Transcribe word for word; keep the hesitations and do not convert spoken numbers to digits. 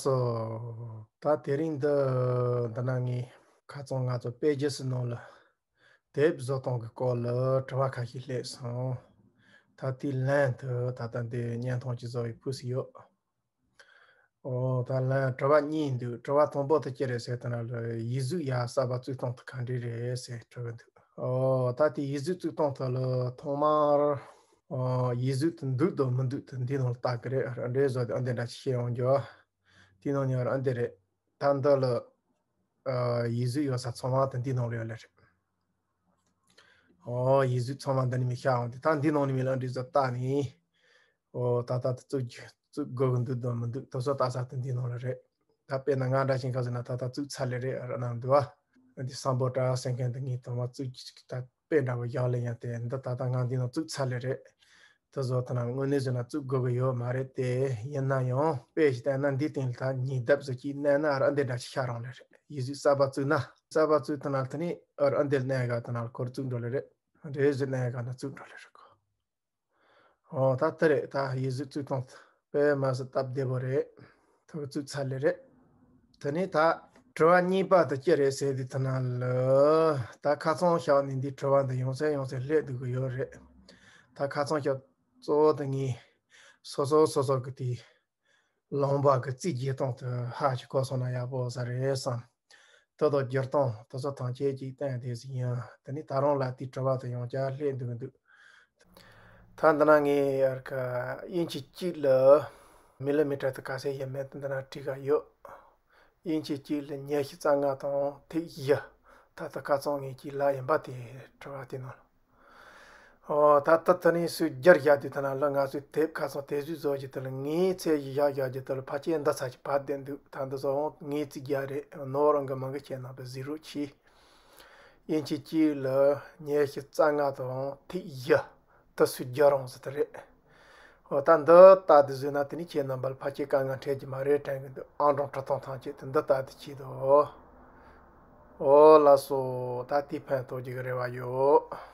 སོ། ད་དེ་རིང་འདི་འདི་ན་ངས་ཁ་རྩང་ང་ཚོ་དཔེ་རྒྱུ་སི་ནང་ལ་དེབ་བཟོ་སྟངས་ཀྱི་སྐོར་ལ་དྲི་བ་ཁ་ཤས་སླེབས་སོང་། ད་དེའི་ལན་དུ་ད་ལྟ་འདི་བརྙན་ཐུང་ཅིག་བཟོ་བའི་ཕུལ་སུ་ཡོད། ཨོ་ད་ལན་དྲི་བ་གཉིས་འདུག་དྲི་བ་དང་པོ་དེ་ཅི་རེད་ཟེར་ད་ན་ལ་ཡིག་གཟུགས་ཡར་གསར་པ་བཙུགས་སྟངས་དེ་ག་འདྲས་རེད་ཟེར་དྲི་གི་འདུག་ཨོ་ད་དེ་ཡིག་གཟུགས་བཙུགས་སྟངས་དེ་ལ་ཐོག་མར་ཨོ་ཡིག་གཟུགས་དེ་འདུག་དང་མི་འདུག་དེ་འདི་ནང་ལ་བལྟ་གི་རེད། འདྲས་བཟོ་དེ་ཨ་འདི་འདྲ་ཞིག་བཤད་ཡོང་རྒྱུ། དེ་ནང་ནས་ཨ་འདི་རེད། ད་འདི་ལ་ཨོ་ཡིག་གཟུགས་ཡོད་ས་ཚང་མ་དེ་འདི་ནང་ལ་ཡོད་ལེ་རེད། ཨོ་ཡིག་གཟུགས་ཚང་མ་འདི་ནས་མི་ཤར་འོང་དེ་ད་འདི་ནང་ནས་མི་ལ་འདྲས་བཟོ་བལྟ་ནས། ཨོ་ད་ལྟ་དེ་བཙུགས་རྒྱུ་བཙུགས་དགོས་ཀྱི་འདུག་དང་མི་འདུག་དེ་ཚོ་ལྟ་ས་དེ་འདི་ནང་ལ་རེད། ད་དཔེར་ན་ང་འདྲ་ཞིག་ཁ་ཟེར་ན་ད་ལྟ་བཙུགས་ཚར་ལེ་རེད་ཨ་ར་ན་འདུག་ཨ། འདི་སམ་བྷོ་ཊ་ཟེར་མཁན་དེ་ངས་དང་པོ་བཙུགས་ཀྱི་ད་དཔེ་འདྲ་བོ་བཞག་ལེ་ཡང་དེ་འདི་ད་ལྟ་ང་འདི་ནང་བཙུགས་ཚར་ལེ་རེད། དེ་ཚོ་དེ་ན་དངོས་གནས་བཟོས་ན་བཙུགས་དགོས་ཀྱི་ཡོད་མ་རེད་དེ། ཡིན་ན་ཡང་དཔེ་ཞིག་བལྟས་ན་འདི་སྟེང་ལ་ད་ཉིས་ལྡབ་ཟེར་གྱིས་མནན་ན་ཨ་ར་འདི་འདྲ་ཞིག་ཤར་འོང་ལེ་རེད། ཡིག་གཟུགས་གསར་པ་བཙུགས་ན་གསར་པ་བཙུགས་དེ་ན་དེ་ནས་ཨ་ར་འདི་ལ་མནན་ག་དེ་ན་ཁོར་བཙུགས་འགྲོ་ལེ་རེད། འདྲས་ཟེར་མནན་ག་ན་བཙུགས་འགྲོ་ལེ་རེད་གོ། ཨོ་ད་དེ་རེད། ད་ཡིག་གཟུགས་བཙུགས་སྟངས་དཔེ་མ་སྲིད་སྟབས་བདེ་པོ་རེད། ཐུགས་བཙུགས་ཚར་ལེ་རེད། དེ་ནས་ད་དྲི་བ་གཉིས་པ་དེ་ཅི་རེད་ཟེར་དུས་དེ་ན་ལ། ད་ཁ་རྩང་ཞོག་ནས་འདི་དྲི་བ་འདི་ཡོང་སེ་ཡོང་སེ་སླེབས་འདུག་གི་ཡོད་རེད། ད་ཁ་རྩང་ཞོག་གཙོ་བོ་དེ་ངས་སོ་སོ་སོ་སོ་གི་དེ་ལུང་པ་གི་རྩིས་རྒྱག་སྟངས་དེ་ཧ་ཅིག་གོ་སོང་ན་ཡག་པོ་ས་རེད་བསམ། དེ་དང་སྒྱུར་སྟངས་དེ་ཚོ་ཐམས་ཅད་ཅིག་བསྟན་དེ་ཟིན་ཡང་དེ་ནས་ད་རུང་ལ་དེའི་དྲི་བ་དེ་ཡང་བསྐྱར་སླེབས་འདུག་གི་འདུག་ད་འདི་ན་ངས་ཡར་ཀ་ཨིན་ཅི་གཅིག་ལ་མི་ལི་མི་ཊར་དེ་ག་ཚད་ཡིན་མིན་འདི་ན་བྲིས་ག་ཡོད། ཨིན་ཅི་གཅིག་ལ་ཉི་ཤུ་རྩ་ལྔ་དང་ཐིག་བཞི། ད་ལྟ་ཁ་རྩང་ངས་གཅིག་ལ་ཡིན་པ་དེ་དྲི་བ་དེ་ནང་ལ། ཨོ་ད་ལྟ་དེ་ནས་སུས་རྒྱར་བཞག་དུས་ད་ན་ལ་ང་ཚོས་དེབ་ཁ་རྩང་དེ་ཚོས་བཟོ་རྒྱུ་དེ་ལ་ངས་ཚད་གཞི་བཞག་བཞག་རྒྱུ་དེ་ལ་ཕལ་ཆེར་འདི་ཚ་ཅིག་བར་བསྡད་འདུག་ད་འདི་ཚོ་ངས་རྩིས་རྒྱག་རེད། ནོར་འགའ་མང་གི་བྱས་ན་པ་ཟི་རོ་ཆེ། ཨིན་ཅི་གཅིག་ལ་ཉི་ཤུ་རྩ་ལྔ་དང་ཐིག་བཞི། ད་སུས་རྒྱག་རུང་ཟེར་དེ་རེད། འོ་ད་འདི་ལྟ་དེ་བཟོས་ན་དེ་ནི་ཁྱེད་རྣམ་པར་ཕལ་ཆེར་དཀའ་ངལ་འཕྲད་ཀྱི་མ་རེད་དྲན་གི་འདུག་ཨང་གྲངས་ཁྲི་སྟོང་ཐམས་ཅད་དེ་འདི་ལྟ་དེ་བྱེད་དོ། འོ་ལགས་སོ། ད་དེ་ཕན་ཐོགས་ཀྱི་རེ་བ་ཡོད།